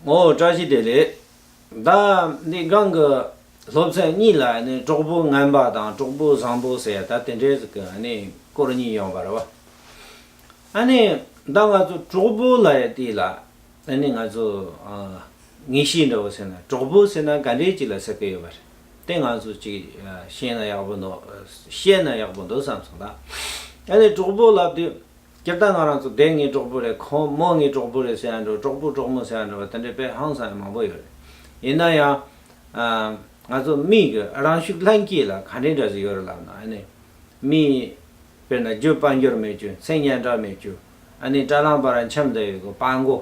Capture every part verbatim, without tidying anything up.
ཨོ། བཀྲ་ཤིས་བདེ་ལེགས། ད་འདི་སྒང་གི་སློབ་ཚན་གཉིས་ལ་ནི་གྲོགས་པོ་ངན་པ་དང་གྲོགས་པོ་བཟང་པོ་ཟེར་ད་དེ་འདྲའི་ཟིག་གི་ནི་སྐོར་གཉིས་ཡོང་བ་རེད་བ། ཨ་ནི་ད་ང་ཚོ་གྲོགས་པོ་ལབ་ཡ་དེ་ལ་ཨ་ནི་ང་ཚོ་ཨ་ངེས་ཤེས་འདྲ་བོ་ཟེར་ན་གྲོགས་པོ་ཟེར་ན་ག་འདྲའི་ཅིག་ལ་ཟེར་གི་ཡོད་པ་རེད། དེ་ང་ཚོ་ཅིག་ཨ་ཤེས་ན་ཡག་པོ་འདུག་ཤེས་ན་ཡག་པོ་འདུག་བསམ་སོང་ད། ཨ་ནི་གྲོགས་པོ་ལབ་དུས། སྤྱིར་བཏང་ང་རང་ཚོ་དེ་ངའི་གྲོགས་པོ་རེད། ཁོང་མོ་ངའི་གྲོགས་པོ་རེད་ཟེར་ཡ་འགྲོ། གྲོགས་པོ་གྲོགས་མོ་ཟེར་ཡ་འགྲོ་བ་དེ་འདྲའི་དཔེ་ཧང་སང་ཡ་མང་པོ་ཡོད་རེད། ཡིན་ན་ཡང་ཨ་ང་ཚོ་མི་གི་རང་ཤུགས་ལྷན་སྐྱེས་ལ་ག་འདྲའི་འདྲ་ཟིག་ཡོད་རེད་ལབ་ན། ཨ་ནི་མི་དཔེར་ན་རྒྱུ་དཔལ་འབྱོར་མེད་རྒྱུ། མཚན་སྙན་གྲགས་མེད་རྒྱུ། ཨ་ནི་དྲ་ལམ་བར་འཁྱམས་བསྡད་ཡོད་གི་དཔའ་མགོ།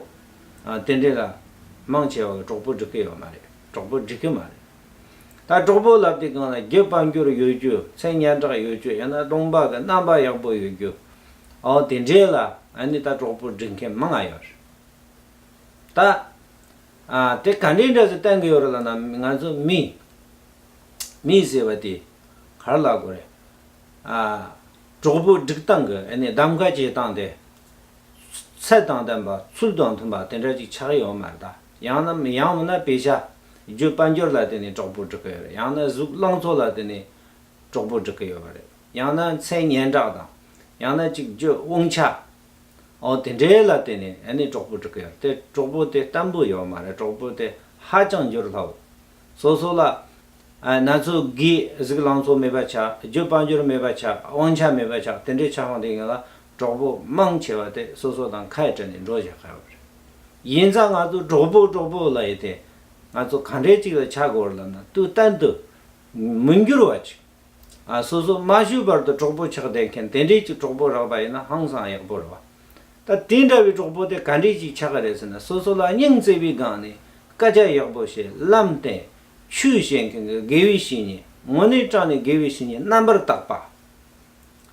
ཨ་དེ་འདྲའི་ལ་མང་ཆེ་བ་གི་གྲོགས་པོ་འགྲིག་གི་ཡོད་མ་རེད། གྲོགས་པོ་འགྲིག་གི་མ་རེད། ད་གྲོགས་པོ་ལབ་དུས་སྒང་ལ་རྒྱུ་དཔལ་འབྱོར་ཡོད་རྒྱུ། མཚན་སྙན་གྲགས་ཡོད་རྒྱུ། ཡང་ན་གདོང་པ་གི་རྣམ་པ་ཡག་པོ་ཡོད་རྒྱུ། ཨོ་དེ་འདྲའི་ལ་ཨ་ནི་ད་གྲོགས་པོ་སྒྲིག་མཁན་མང་ང་ཡོད་རེད། ད་ཨ་དེ་ག་འདྲའི་འདྲ་ཟིག་བསྟན་གི་ཡོད་རེད་ལབ་ན། ང་ཚོ་མི་མི་ཟེར་བ་དེ་ག་རེ་ལབ་དགོས་རེད། ཨ་གྲོགས་པོ་སྒྲིག་སྟངས་གི་ཨ་ནི་གདམ་ག་བྱེད་སྟངས་དེ། ཚད་དང་ལྡན་པ། ཚུལ་དང་མཐུན་པ་དེ་འདྲ་ཅིག་ཆགས་ཡོད་མ་རེད་ད། ཡང་ན་ཡང་མིན་ན་པེ་ཤ་རྒྱུ་དཔལ་འབྱོར་ལ་བརྟེན་ནས་གྲོགས་པོ་སྒྲིག་གི་ཡོད་རེད། ཡང་ན་གཟུགས་ལང་ཚོ་ལ་བརྟེན་ནས་གྲོགས་པོ་སྒྲིག་གི་ཡོད་པ་རེད། ཡང་ན་མཚན་སྙན་གྲགས་དང་། ཡང་ན་ཅིག་རྒྱུ་དབང་ཆ། ཨོ་དེ་འདྲའི་ལ་བརྟེན་ནས་ཨ་ནི་གྲོགས་པོ་སྒྲིག་གི་ཡོད་རེད། དེ་གྲོགས་པོ་དེ་བརྟན་པོ་ཡོད་མ་རེད། གྲོགས་པོ་དེ་ཧ་ཅང་འགྱུར་སླ་བོ། སོ་སོ་ལ་ཨ་ན་ཚོད་གི་གཟུགས་ལང་ཚོ་མེད་པ་ཆགས། རྒྱུ་དཔལ་འབྱོར་མེད་པ་ཆགས། དབང་ཆ་མེད་པ་ཆགས། དེ་འདྲའི་ཆགས་ཡོང་དུས་སྒང་ལ་གྲོགས་པོ་མང་ཆེ་བ་དེ་སོ་སོ་དང་ཁ་བྲལ་ནས་འགྲོ་བཞག་གི་ཡོད་རེད། ཡིན་ཙང་ང་ཚོ་གྲོགས་པོ་གྲོགས་པོ་ལབ་ཡས་དེ་ང་ཚོ་ག་འདྲའི་ཅིག་ལ་ཆགས་དགོས་རེད་ལབ་ན། དུས་གཏན་དུ་མི་འགྱུར་བ་ཅིག་ཨ་སོ་སོ་མ་ཤི་བར་དུ་གྲོགས་པོ་ཆགས་བསྡད་མཁན་དེ་འདྲའི་ཅིག་གྲོགས་པོ་རག་པ་ཡིན་ན་ཧང་སང་ཡག་པོ་རེད་བ། ད་དེ་འདྲ་བའི་གྲོགས་པོ་དེ་ག་འདྲས་ཅིག་ཆགས་ཀྱི་རེད་ཟེར་ན། སོ་སོ་ལ་སྙིང་བརྩེ་བའི་སྒང་ནས་སྐད་ཆ་ཡག་པོ་བཤད། ལམ་བསྟན། ཆོས་བཤད་མཁན་གྱི་དགེ་བའི་བཤེས་གཉེན། དངོས་གནས་དྲང་ནས་དགེ་བའི་བཤེས་གཉེན་རྣམ་པར་དག་པ།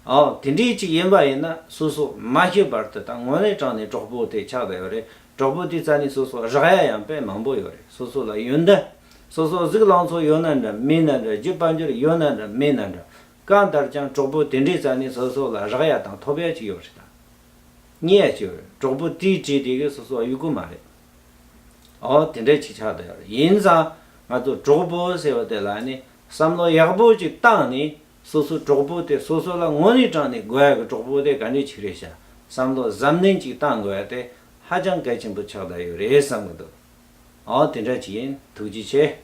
ཨོ་དེ་འདྲས་ཅིག་ཡིན་པ་ཡིན་ན་སོ་སོ་མ་ཤི་བར་དུ་ད་དངོས་གནས་དྲང་ནས་གྲོགས་པོ་དེ་ཆགས་བསྡད་ཡོད་རེད། གྲོགས་པོ་དེའི་རྩ་ནས་སོ་སོ་རག་ཡ་ཡང་དཔེ་མང་པོ་ཡོད་རེད། སོ་སོ་ལ་ཡོན་ཏན། སོ་སོ་གཟུགས་ལང་ཚོ་ཡོད་ན་འདྲ་མེད་ན་འདྲ། རྒྱུ་དཔལ་འབྱོར་ཡོད་ན་འདྲ་མེད་ན་འདྲ། གང་ལྟར་ཀྱང་གྲོགས་པོ་དེ་འདྲའི་རྩ་ནས་སོ་སོ་ལ་རག་ཡ་དང་ཐོབ་ཡ་ཅིག་ཡོད་རེད་ད། རྙེད་ཡ་ཅིག་ཡོད་རེད། གྲོགས་པོ་དེའི་གྲས་དེ་གིས་སོ་སོ་གཡུག་གི་མ་རེད། ཨོ་དེ་འདྲ་ཅིག་ཆགས་བསྡད་ཡོད་རེད། ཡིན་ཙང་ང་ཚོ་གྲོགས་པོ་ཟེར་བ་དེ་ལ་ནི་བསམ་བློ་ཡག་པོ་ཅིག་བཏང་ནས། སོ་སོའི་གྲོགས་པོ་དེ་སོ་སོ་ལ་དངོས་གནས་དྲང་ནས་དགོས་ཡ་གི་གྲོགས་པོ་དེ་ག་འདྲས་ཅིག་རེད་ཤག་བསམ་བློ་གཟབ་ནན་ཅིག་བཏང་དགོས་ཡ་དེ་ཧ་ཅང་གལ་ཆེན་པོ་ཆགས་བསྡད་ཡོད་རེད་བསམ་གི་འདུག་ཨོ་དེ་འདྲ་ཅིག་ཡིན། ཐུགས་རྗེ་ཆེ།